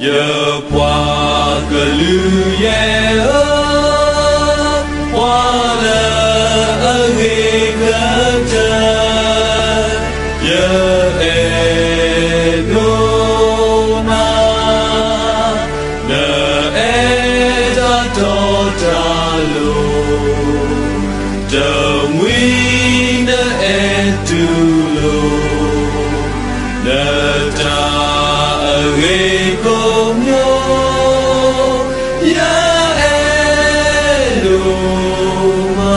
ယပှၤကလုာ်ယဲၢ်ဧၢ, ပှၤလၢအဂ့ၤကတၢၢ်, ယအဲၣ်ဒိးနၤ, နအဲၣ်တၢ်တီတၢ်လိၤ, တမှံၤနအဲၣ်တူၢ်လိာ် နတၢ်အဂ့ၤကိးမံၤ, ယအဲၣ်ဒိးမး.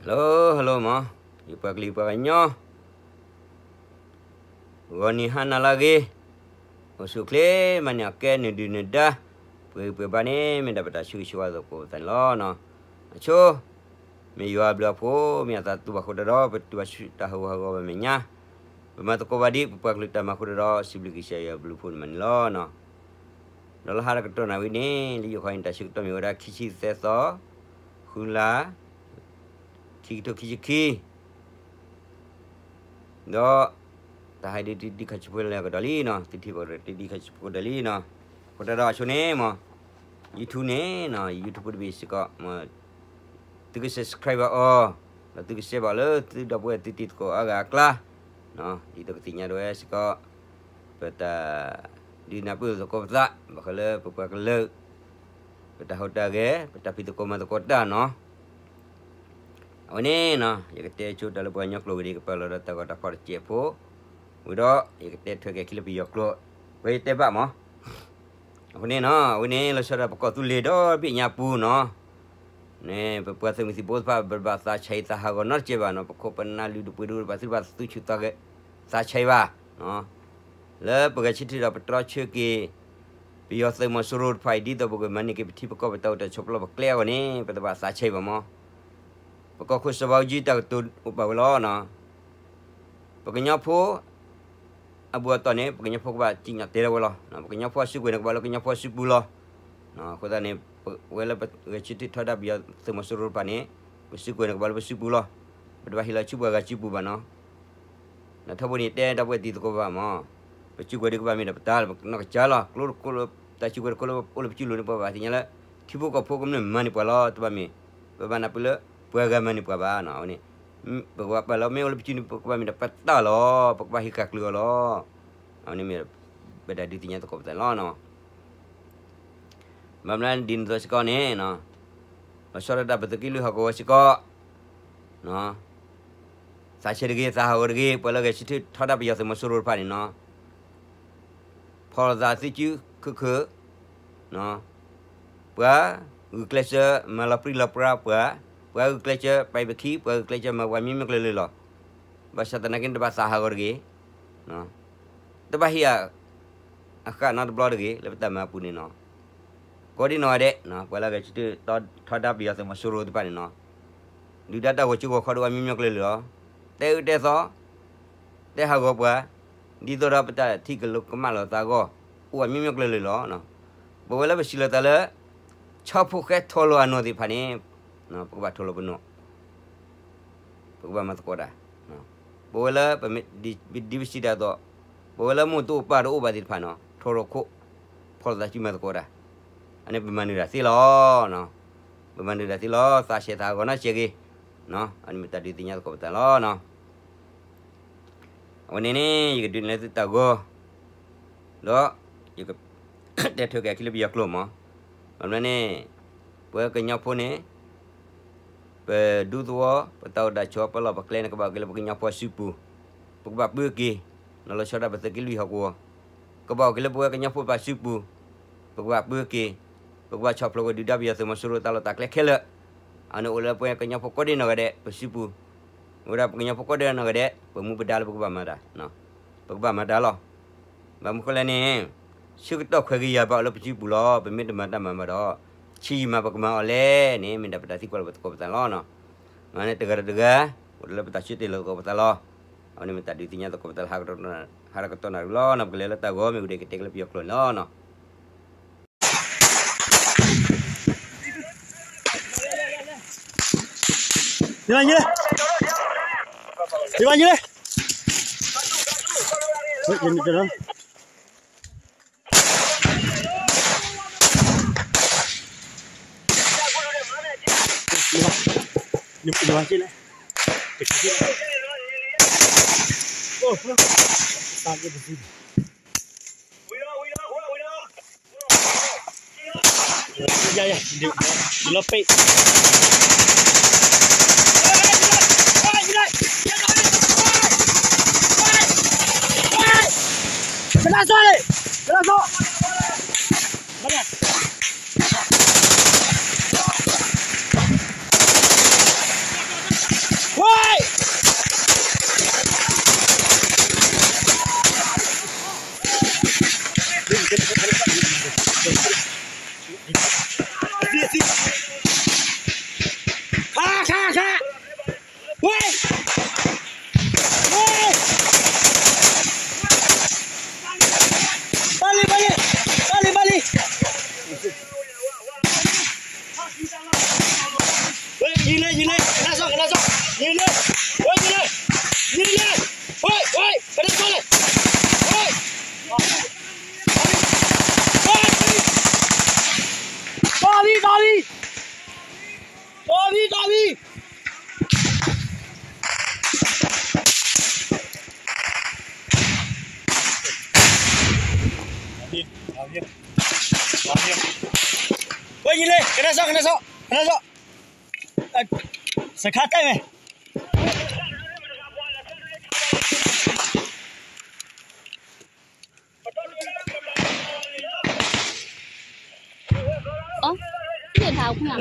ဟဲလိ ဟဲလိမး, ယပှၤကလုာ်ပှၤကညီ ဂီၤနံၤဟါနၤလၢအဂ့ၤ, အိၣ်ဆူၣ်အိၣ်ချ့မးန့ၣ် အကဲနဒုၣ်နဒါ, ပှဲၤဂံၢ်ပှဲၤဘါန့ၣ် မ့ၢ်ဒၣ်ပတၢ်ဆၢဂ့ၤဆၢဝါသကိးပသးန့ၣ်လီၤ. အဆိ မ့ၢ်ယွၤအဘျုးအဖှိၣ် မ့ၢ်အသးတူၢ်ဘၣ်အဃိတၢ်ဒီး ပတုၤဘၣ်ဆူတၢ်ဟးဂူာ်ဟးဂီၤဘၣ်မဲာ်ညါ, ပမၤသကိးဘၣ်ဒ်ပပှၤကလုာ်တၢ်မၤအဃိတၢ်ဒီး စံးဘျုးကစၢ်ယွၤအဘျုးအဖှိၣ်န့ၣ်မးန့ၣ်လီၤ. ဒီးလၢဟါတကတီၢ်နၣ်ဝံၤန့ၣ် လၢယိၤခီအံၤန့ၣ် တၢ်ဆၢကတီၢ်မ့ၢ်ဝဲဒၣ် ခံဆံသၢသီ, ဃုလါ, ခံကထိခံဆံခံ ဒီး တၢ်ဟးဒ်တံၤဒ်ခါဆူဖိလၢကဒီးလံနီၤ, သုထံၣ်ဘၣ်တံၤဒ်ခါဆူဖိကဒီးလံနီၤ. အဃိတၢ်ဒီးအဆိန့ၣ်မး YouTube န့ၣ်နီၤ, YouTube တဘ့ၣ်စ့ၢ်ကီး သုက subscribe ဘၣ်အီၤ, ဒီးသုက share ဘၣ်လၢသုဒီပုၢ်ဝဲၢ်သုတံၤသကိးအါဂၤအကျါ, ဒ်သိးကသ့ၣ်ညါဒိးဝဲစ့ၢ်ကီး ပတၢ်ဒုးနၢ်ပၢၢ်သကိးပသး ဘၣ်ဃးလၢပပှၤကလုာ် ပတၢ်ဟူးတၢ်ဂဲၤ ပတၢ်ဖံးသကိးမၤသကိးတၢ်နီၤ. အဝဲန့ၣ်နီၤ ယကတဲဆိတၢ်လၢပှၤကညီကျိာ်ဂ့ၤဒ် ကပာ်လီၤဒီးတၢ်ဂီၤတၢ်ဖီၣ်တစဲးဖိ, ဝံၤဒီး ယကတဲထွဲက့ၤခံလၢပယီၤကျိာ်, ပှဲၤယတဲဘၣ်မး. အဃိန့ၣ်နီၤ အဝဲန့ၣ် လီၤဆီဒၣ်ပကီၢ်သူလ့ၤဒီဘ့ၣ်ညါပူၤနီၤ, န့ၣ် ပပှၤသုးမုၢ်သံၣ်ဘိသ့ၣ်တဖၣ် ပတဘၣ်သးဆံးသးဟးဂီၤနီတစဲးဘၣ်နီၤ, ပခိၣ်ပနၢ်လုၢ်ဒိၣ်ပှ့ၤဒိၣ် ပှၤသုတဘၣ်သူၣ်ဆူၣ်သးဂဲၤ သးဆံးဘၣ် လၢပဂဲၤဆၢထၢၣ်ဒီးပတြီဆၢက့ၤ ပယီၤသုးမီၤစိရိၤတဖၣ်အံၤ ဒ်သိးပကမၤန့ၢ်က့ၤပထံပကီၢ်ပတၢ်အိၣ်တၢ်ဆိးပျီပကျဲအဂီၢ်န့ၣ် ပတဘၣ်သးဆံးဘၣ်မး. ပကီၢ်ခိၣ်စီၤဘးအူကၠံတၢ်ကတိၤအိၣ်ပာ်ဝဲလီၤနီၤ. ပကညီဖိ အဘူးအတီၢ်န့ၣ် ပကညီဖိကဘၣ်စံၣ်ညီၣ်တဲလီၤဝဲလီၤ. ပကညီဖိအစုကဝဲၤန့ၣ် ကဘၣ်လၢကညီဖိအစုပူၤလီၤ. အဃိသတးန့ၣ် ပဝဲလၢပဂဲၤဆၢထၢၣ်ထီဒါပယီၤသုးမီၤစိရိၤတဖၣ်န့ၣ် ပစုကဝဲၤန့ၣ် ကဘၣ်လၢပစုပူၤလီၤ. ပတဘၣ်ဟ့ၣ်လီၤဆူပှၤဂၤစုပူၤဘၣ်နီၤ. နထီဘိန့ၣ် တဲဒီပုၢ်ဝဲၢ်တံၤသကိးဘၣ်မး, ပစုကဝဲၤဒ်ကဘၣ်မ့ၢ်ဒီးပတၢ် ပနီၢ်ကစၢ်လီၤ. ကျိတကိးလၢ တၢ်စုကဝဲၤတကိးလၢအိၣ်လၢပစုလိၤန့ၣ် ပဘၣ်သ့ၣ်ညါလၢ ထံဖိကီၢ်ဖိကမျၢၢ်မၤန့ၢ်ပှၤလီၤ. တဘၣ်မ့ၢ် ပဘၣ်နၢ်ပၢၢ်လၢ ပှၤဂၤမၤန့ၢ်ပှၤဘၣ်နီၤ. အဝဲန့ၣ် ပကဘၣ်ပာ်လီၤ မ့ၢ်အိၣ်လၢပစုန့ၣ် ပကဘၣ်မ့ၢ်ဒီးပတၢ်လီၤ. ပကဘၣ်ဟ့ၣ်ဃာ်ကျၢၤအီၤလီၤ. အဝဲန့ၣ်မ့ၢ် ပတၢ်ဒုးသ့ၣ်ညါသကိးပသးလီၤနီၤ. ဘၣ်မနုၤဒ်န့ၣ်အသိးစ့ၢ်ကီးန့ၣ် လီၤဆီဒၣ်တၢ်ပသုးက့လွံၢ်ဟီၣ်ကဝီၤစ့ၢ်ကီး သးဆံးတဂ့ၤ သးဟးဂီၤတဂ့ၤ ပှၤလၢဂဲၤဆၢထၢၣ်ထီဒါပယီၤသုးမီၤစိရိၤတဖၣ်န့ၣ်နီၤ, ဖီၣ်လိာ်သးသုစုခုၣ်ခုၣ်, ပှၤဂုာ်ကျဲးစၢးမၤလီၤပြံလီၤပြါပှၤ, ပှၤဂုာ်ကျဲးစၢးပာ်ပခံ, ပှၤဂုာ်ကျဲးစၢးမၤပှၤမံၤမံၤကျၢၤလၢာ်လီၤ. ဘၣ်ဆၣ်သနာ်က့န့ၣ် တဘၣ်သးဟးဂီၤတဂ့ၤ, တဘၣ်ဟ့ၣ် အဃၣ်နီတဘျီတဂ့ၤ လၢပတၢ်မၤအပူၤန့ၣ်နီၤ. ကိးဒံနီၢ်ဂၤဒဲး ပှၤလၢဂဲၤဆၢထၢၣ်ထီဒါပယီၤသုးမီၤစိရိၤတဖၣ်န့ၣ်နီၤ, ဒုၣ်ဒါတၢ်ဂီၤစုဂီၤခီဒိၣ်ဝဲမံၤမံၤကျၢၤလၢာ်လီၤ. တဲအၢတဲသီ, တဲဟးဂီၤပှၤ, ဒ်သိးဒီးပတၢ်ထံၣ်ကလိကမၣ်လိာ်သးအဂီၢ် အိၣ်ဝဲမံၤမံၤကျၢၤလၢာ်လီၤ. ပဝဲလၢပစံးလီၤသးလၢ ဆီဖိဃဲထိၣ်လိာ်အနိၣ်သ့ၣ်တဖၣ်န့ၣ် ပကဘၣ်ထိၣ်လိာ်ပနိၣ် ပကဘၣ်မၤသကိးတၢ်. ပဝဲလၢ ဒ်ပစံးတၢ်အသိး, ပဝဲလၢမိၢ်တအိၣ်ပၢ်တအိၣ်ဘၣ်သ့ၣ်တဖၣ်နီၤ ထိၣ်လိာ်ခိၣ်, ဖီၣ်လိာ်သးစုမၤသကိးတၢ်. အန့ၣ်ပမၤနၢၤတၢ်သ့လီၤ. ပမၤနၢၤတၢ်သ့လီၤ သးဆံးသးဟးဂီၤနီတစဲးဂ့ၤ. အန့ၣ်မ့ၢ်တၢ်ဒုးသ့ၣ်ညါသကိးပသးလီၤ. အဝဲန့ၣ်န့ၣ် ယကဒုးနဲၣ်လၢသုတၢ်ဂီၤ, ဒီး ယကတဲထွဲက့ၤအခံလၢပယီၤကျိာ်မး. ဘၣ်မနုၤန့ၣ် ပဝဲကညီဖိန့ၣ် ပဒူသဝီ ပတၢ်အိၣ်တၢ်ဆိး ပလီၢ်ပကျဲန့ၣ် ကဘၣ်အိၣ်က့ၤလၢပကညီဖိအစုပူၤ, ပကဘၣ်ပၢက့ၤ, လီၤဆီဒၣ်ပသုးက့လွံၢ်ဟီၣ်ကဝီၤ, ကဘၣ်အိၣ်က့ၤလၢပဝဲကညီဖိပှၤစုပူၤ, ပကဘၣ်ပၢက့ၤ, ပကဘၣ်ဆီၣ်ဖျိးဝဲဒုၣ်ဒါပယီၤသုးမီၤစိရိၤတၢ်လီၢ်တၢ်ကျဲခဲလၢာ်. အန့ၣ်အိၣ်လၢပဝဲကညီဖိကိးဒံနီၢ်ဂၤဒဲး ပစုပူၤ, အိၣ်ဝဲဒၣ်ပကညီဖိကိးဒံနီၢ်ဂၤဒဲး ပမူပဒါလၢပကဘၣ်မၤတၢ်, ပကဘၣ်မၤတၢ်လီၤ. ဘၣ်မနုၤဃိလဲၣ်န့ၣ် ဆၢကတီၢ်ခွဲးကယၤဘၣ်အိၣ်လၢပစုပူၤလီၤ. ပမ့ၢ်တမၤတၢ်မၤဘၣ်ဒီး ဆံးယံာ်မးပကမၤအီၤလဲၣ်န့ၣ် မ့ၢ်ဒၣ်ပတၢ်သံကွၢ်လၢပသကိးပသးလီၤ. န့ၣ်တဂၤဒီးတဂၤ အိၣ်လၢပတၢ်ဆၢတဲာ်လီၤသကိးပသးလီၤ. အဝဲန့ၣ်မ့ၢ်တၢ်ဒုးသ့ၣ်ညါသကိးပသးလၢ ဟါတကတီၢ်နၣ်ရံၣ်လီၤနီၤ. ပကလဲၤလၢတၢ်ဂီၤမ့ၢ်ဝံၤဒီး ကတဲကလၢပယီၤကျိာ်န့ၣ်လီၤနီၤ. ဝဲယံၤလၢ ကနၣ်စီ ကနၣ်စီ ကနၣ်စီ စခါတဲ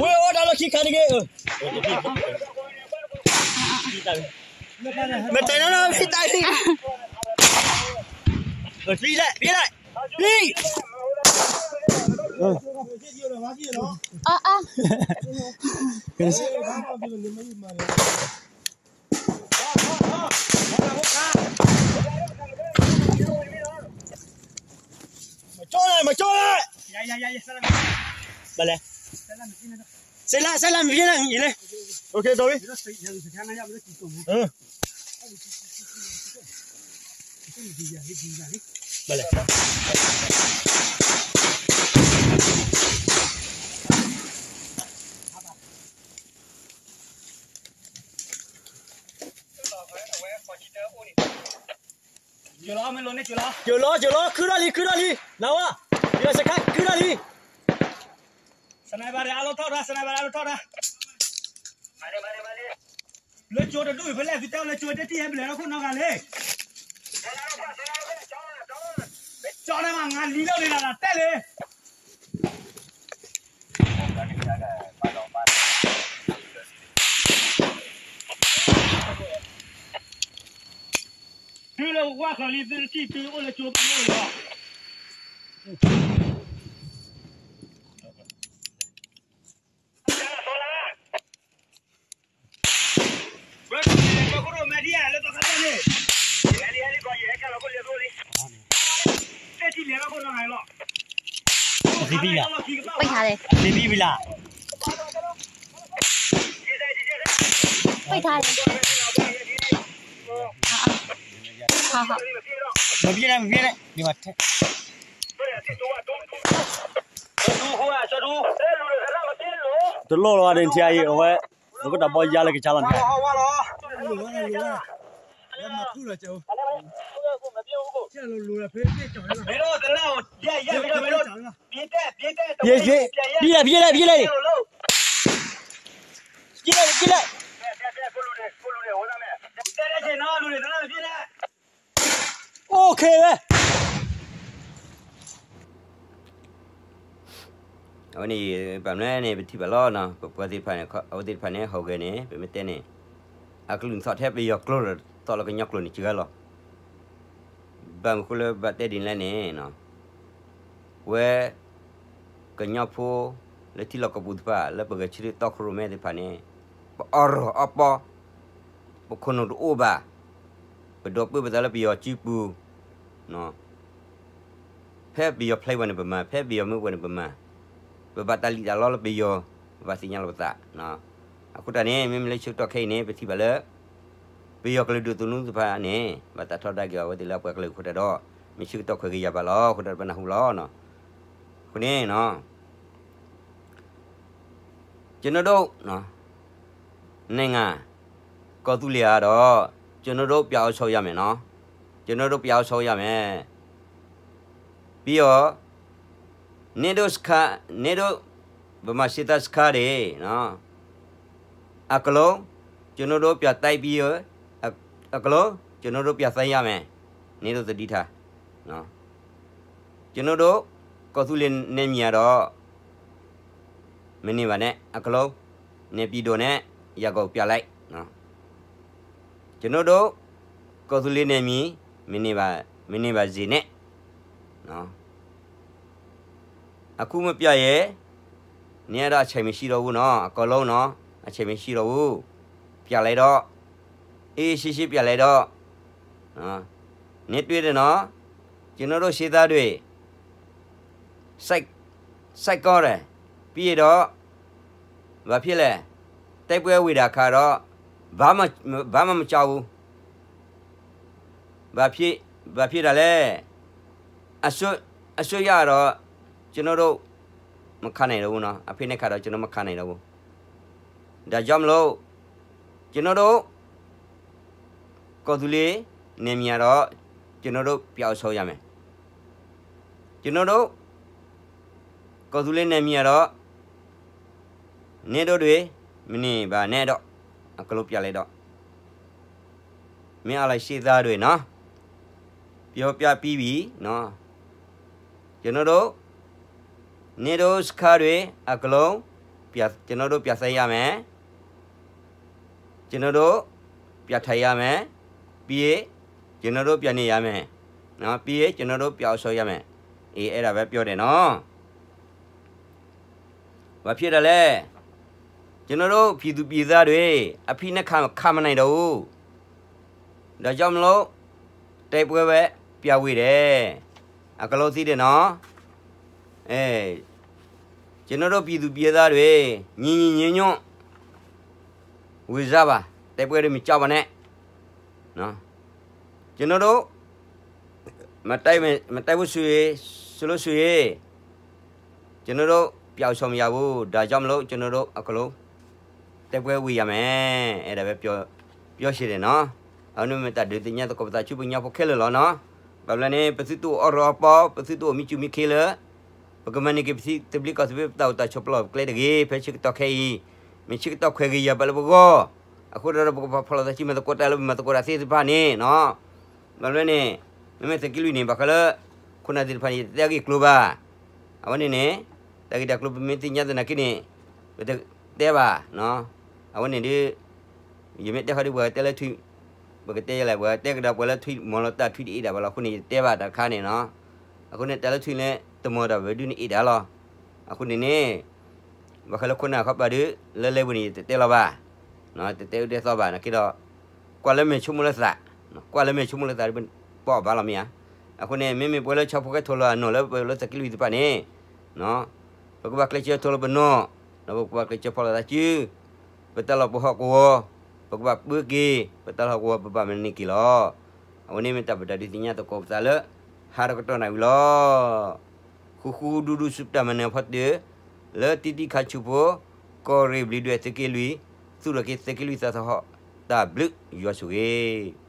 ဝဲ ဝဲအိၣ်တၢ်လီၢ်ခံခါတဂ့ၤ မ့ၢ်တဲနီၤနီၤ ဖံတၢ်လံ ဖံလဲၣ် ဖံလဲၣ် ဖံ မကၠိလဲၣ် မကၠိလဲၣ် ဘၣ်လဲၣ် စဲးလၢ စဲးလၢမ့ၢ်ဖဲလဲၣ် ယံၤလၢ OK ဒိဝံၤ ဘၣ်လဲၣ် ကၠိလီၤ ကၠိလီၤ ခုၣ်ထီၣ်လံ ခုၣ်ထီၣ်လံ နဝါ ယွၤစခါ ခုၣ်ထီၣ်လံ sniper အလီၢ်ထီၣ်တၢ် sniper အလီၢ်ထီၣ်တၢ် လၢကၠိတဒူၣ်အံၤဖဲလဲၣ် သုတဲလၢကၠိတထံၣ်ဟဲဘျဲးလီၤခိၣ်နီတဂၤလဲၣ် ကၠီန့ၣ်မး ငါလံၤလီၤန့ၣ်ဒီးတဲလံ တုၤလၢဝါခီလံ သုတထံၣ်တုၤအိၣ်လၢကၠိပူၤလီၤ သံဘံလး သံဘံဘံလး ပိတ်ထားတယ် မပြေးနဲ့ မပြေးနဲ့ ဒီမှာထဲ တလိၣ်လီၤဘၣ်န့ၣ် ထံအံၤ အဝဲ နကတၢ်ဘီယါလၢကဆါလီၤန့ၣ် ပြေးလဲ ပြေးလဲ ပြေးလဲ ပြေးလဲ ပြေးလဲ OK ဝဲ အဝဲန့ၣ် ဘၣ်မနုၤန့ၣ် ပထံၣ်ဘၣ်လီၤနီၤ ပပှၤသ့ၣ်တဖၣ်န့ၣ် အဝဲသ့ၣ်တဖၣ်န့ၣ် ဟီၣ်ဂဲၤန့ၣ် ပမ့ၢ်တဲန့ၣ် အကလုၢ်သီၣ်ထဲပယီၤကျိာ် သီၣ်လၢကညီကျိာ်န့ၣ် စှၤလီၤ ဘၣ်မနုၤဃိလၢဘၣ်တဲဒ်န့ၣ်လဲၣ်န့ၣ် ဝဲ ကညီဖိ လၢထံလီၢ်ကီၢ်ပူၤသ့ၣ်တဖၣ် လၢပဂဲၤဆၢထၢၣ်တီခိၣ်ရိၣ်မဲသ့ၣ်တဖၣ်န့ၣ် ပအီၣ်ရီၣ်အီပီ ပခိၣ်နူာ်တအိၣ်ဘၣ် ပဒိးပၢပသးလၢပယီၤစုပူၤ, ဖဲပယီၤဖျဲပှၤန့ၣ်ပမၤ, ဖဲပယီၤမၢပှၤန့ၣ်ပမၤ, ပဘၣ်တၢ်လံၣ်တၢ်လီလၢပယီၤ, ပဘၣ်သ့ၣ်ညါလီၤပသး, အဃိတၢ်န့ၣ် မ့မ့ၢ်လၢဆၢကတီၢ်ခဲအံၤန့ၣ် ပထံၣ်ဘၣ်လၢ ပယီၤကလုာ်ဒိၣ်သုးမုၢ်သ့ၣ်တဖၣ်န့ၣ် ဘၣ်တၢ်ထီဒါက့ၤအီၤဝဲသ့ၣ်လၢအပှၤကလုာ်အဃိတၢ်ဒီး မ့ၢ်ဆၢကတီၢ်ခွဲးဂ့ၤယာ်ဘၣ်လီၤ, အဃိတၢ်ပနၢ်ဟူလီၤ. အဃိန့ၣ် ကျွန်တော်တို့ နိုင်ငံ ကီၢ်သူလ့ၤဧါဒီး ကျွန်တော်တို့ပြန်အုပ်ချုပ်ရမယ်နော်, ကျွန်တော်တို့ပြန်အုပ်ချုပ်ရမယ်, ပြီးတော့ NATO စခန်း, NATO ဗမာစစ်တပ်စခန်းတွေနော်, အကလုံး ကျွန်တော်တို့ပြန်တိုက်ပြီး အကလုံး ကျွန်တော်တို့ပြန်သိမ်းရမယ်, NATO သတိထားနော်, ကျွန်တော်တို့ ကီၢ်သူလ့ၤနယ်မြေတော့ မနေပါနဲ့ အကလုံး နေပြည်တော်နဲ့ ရန်ကုန်ပြန်လိုက်နော်, ကျွန်တော်တို့ ကီၢ်သူလ့ၤနယ်မြေ မနေပါ, မနေပါစေနဲ့နော်, အခုမပြန်ရင် နေရတော့အချိန်မရှိတော့ဘူးနော်, အကလုံးနော်, အချိန်မရှိတော့ဘူး, ပြန်လိုက်တော့ အေးအေးဆေးဆေးပြန်လိုက်တော့ နေတွေ့တယ်နော်, ကျွန်တော်တို့စစ်သားတွေ စိုက်, စိုက်ကောင်းတယ်, ပြီးတော့ ဘာဖြစ်လဲ, တိုက်ပွဲဝင်တဲ့အခါတော့ ဘာမှ, ဘာမှမကြောက်ဘူး, ဘာဖြစ်, ဘာဖြစ်တာလဲ, အစိုး, အစိုးရတော့ ကျွန်တော်တို့ မခံနိုင်တော့ဘူးနော်, အဖိနဲ့ခါတော့ ကျွန်တော်မခံနိုင်တော့ဘူး, ဒါကြောင့်မလို့ ကျွန်တော်တို့ ကီၢ်သူလ့ၤနယ်မြေတော့ ကျွန်တော်တို့ ပြောင်းဆုံးရမယ်, ကျွန်တော်တို့ ကီၢ်သူလ့ၤနယ်မြေတော့ နေတို့တွေ မနေပါနဲ့တော့, အကလုံးပြန်လိုက်တော့, မင်းအောင်လှိုင်စစ်သားတွေနော်, ပြောပြပြီးပြီနော်, ကျွန်တော်တို့ နေတို့စခန်းတွေအကလုံး ပြန်, ကျွန်တော်တို့ပြန်သိမ်းရမယ်, ကျွန်တော်တို့ပြန်ထိုင်ရမယ်, ပြီးရင်ကျွန်တော်တို့ပြန်နေရမယ်နော်, ပြီးရင်ကျွန်တော်တို့ပြန်အုပ်ချုပ်ရမယ်, အေး အဲ့ဒါပဲပြောတယ်နော်. ဘာဖြစ်တာလဲ, ကျွန်တော်တို့ပြည်သူပြည်သားတွေ အဖိနဲ့ခါ, ခါမနိုင်တော့ဘူး, ဒါကြောင့်မလို့ တိုက်ပွဲပဲပြန်ဝေးတယ်, အကလုံးသိတယ်နော်, အဲ, ကျွန်တော်တို့ပြည်သူပြည်သားတွေ ညီညီညွတ်ညွတ် ဝင်စားပါ, တိုက်ပွဲတွေမကြောက်ပါနဲ့နော်, ကျွန်တော်တို့ မတိုက်မ, မတိုက်ဘူးဆိုရင်, ဆိုလို့ရှိရင် ကျွန်တော်တို့ ပျောက်ဆုံးမရဘူး, ဒါကြောင့်မလို့ ကျွန်တော်တို့အကလုံး တိုက်ပွဲဝင်ရမယ်, အဲ့ဒါပဲပြော, ပြောချင်တယ်နော်. အဝဲန့ၣ်မ့ၢ်တၢ်ဒုးသ့ၣ်ညါသကိးပသးဆူပှၤကညီဖိခဲလၢာ်လီၤနော်. ဘၣ်မနုၤလဲၣ်န့ၣ် ပသုတအိၣ်အီၣ်ရီအီပီ, ပသုတအိၣ်မံစူၤမံခ့လၢ ပကမၤန့ၢ်က့ၤပသံတဘျုးကီၢ်သဘျ့ ပတၢ်အိၣ်တၢ်ဆိးပလီၢ်ပကျဲတဂ့ၤ. ဖဲဆၢကတီၢ်ခဲအံၤ မ့ၢ်ဆၢကတီၢ်ခွဲးဂ့ၤယာ်ဘၣ်လၢပဂီၢ်, အဃိဒီးပကဖီၣ်လိာ်သးစုမၤသကိးတၢ်လၢပမၤသကိးတၢ်သ့ၣ်တဖၣ်န့ၣ်နီၤ. ဘၣ်မနုၤလဲၣ်န့ၣ် မ့မ့ၢ်သုးက့လွံၢ်န့ၣ် ဘၣ်ဃးလၢ ခိၣ်နၢ်သ့ၣ်တဖၣ်န့ၣ် ယတတဲအဂ့ၢ်အကျိၤဘၣ်. အဝဲန့ၣ်န့ၣ် တၢ်ဂ့ၢ်တၢ်ကျိၤပမ့ၢ်သ့ၣ်ညါသနာ်က့န့ၣ် ပတတဲဘၣ်. အဝဲန့ၣ်ဒ် ယမ့ၢ်တဲဃီဒီး ပှၤတဲလၢထွံၣ်, ပကတဲယလဲၣ်, ပှၤတဲကဒီးပှၤလၢထွံၣ်မီၤလီၤတၢ်ထွံၣ်တအ့ၣ်ဒၣ်ဘၣ်လီၤ. အဃိန့ၣ် ယတတဲဘၣ်တၢ်တခါန့ၣ်နီၤ. အဃိန့ၣ် တၢ်လၢထွံၣ်လၢတမီၤတၢ်ဝဲဒုးန့ၣ်အ့ၣ်ဒၣ်လီၤ. အဃိန့ၣ်န့ၣ် ဘၣ်ဃးလၢခိၣ်နၢ်ခီပၤဒုး လၢလဲၤဝဲန့ၣ် ယတတဲလီၤဘၣ်, တတဲအုၣ်တဲသီဘၣ်နာ်က့ဒီး ကွၢ်လၢမဲာ်ဆိကမိၣ်လၢသး, ကွၢ်လၢမဲာ်ဆိကမိၣ်လၢသး ပီၣ်ဘၣ်လီၤမ့ၢ်ဧါ. အဃိန့ၣ် မ့မ့ၢ်ပှၤလၢဆီဖိခဲထိၣ်လီၤအနီၢ်လၢပလၢသုးက့လွံၢ်သ့ၣ်တဖၣ်န့ၣ် ပကဘၣ်ကျဲးစၢးထိၣ်လီၤပနီၢ်, ဒီးပကဘၣ်ကျဲးစၢးဖီၣ်လိာ်သးစု, ပတၢ်လီၢ်ပဟီၣ်ကဝီၤ, ပကဘၣ်ပၢက့ၤ ပတၢ်လီၢ်ဟီၣ်ကဝီၤ ပဘၣ်မၤန့ၢ်က့ၤလီၤ. အဝဲန့ၣ်မ့ၢ်တၢ်ပတၢ်ဒုးသ့ၣ်ညါသကိးပသးလၢ ဟါတကတီၢ်နၣ်ဝံၤလီၤ. ဃူဃူဒူဒူဆူတၢ်မၤနၢၤဖီတၢၣ် လၢတံတံခါဆူဖိ ကီၢ်ရ့ၣ်ဘျံးဒွဲၣ်သုးက့လွံၢ် သူၣ်ထီၣ်က့ၤသုးက့လွံၢ်သးသဟီၣ် တၢ်ဘျုးယွၤဆိၣ်ဂ့ၤ